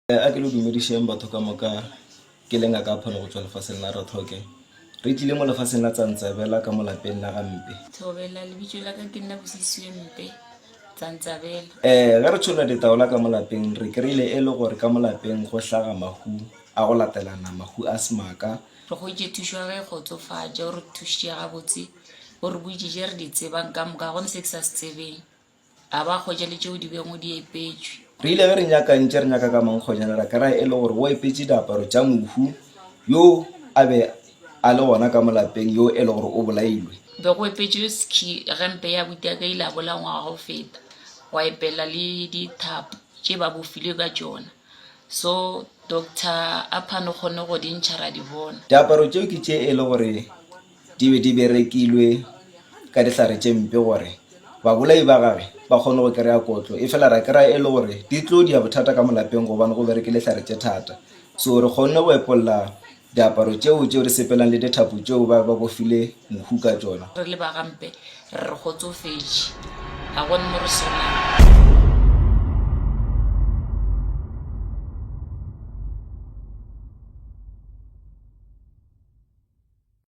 A ke lo dumedišeng batho ka moka ke le ngaka phano go tšwa lefaseng la Rathoke. Re tlile mo lefaseng la Tsantsabela ka mo lapeng la gampe. Thobela, lebitso la ka ke nna Bosisiwe Mpe, Tsantsabela. Eh, ge re tšholla ditaola ka mo lapeng re kry-ile e le gore ka mo lapeng go hlaga mahu a go latelana, mahu a semaka. Re hwetše thušo ya ge e kgotsofatša, o re thušitše gabotse, o re boditše tše re di tsebang ka moka, ga gona se ke sa se tsebeng. A ba hwetša le tšeo di bego di epetšwe. Re ile ge re nyaka ntše re nyaka ka mankgojana ra kry-a e le gore go epetše diaparo tša mohu yo a be a le gona ka mo lapeng yo e le gore o bolailwe. Be go epetšwe ski gempe ya abuti ya ka ile a bolaya ngwaga go feta, gwa epela le dithapo tše ba bofilwe ka tšona. So Doctor Aphan o kgonne go di ntšha ra di bona. Diaparo tšeo ke tše e le gore di be di berekilwe ka dihlare tše mpe gore babolai ba gage ba kgone go kry-a kotlo, efela ra kry-a e le gore di tlo dia bothata ka mo lapeng gobane go berekile dihlare tše thata. So re kgonne go epolla diaparo tšeo tšeo di sepelang le dithapo tšeo ba ba bofile mohu ka tšona. Re le ba gampe re re kgotsofetše, ga gona mo re solang.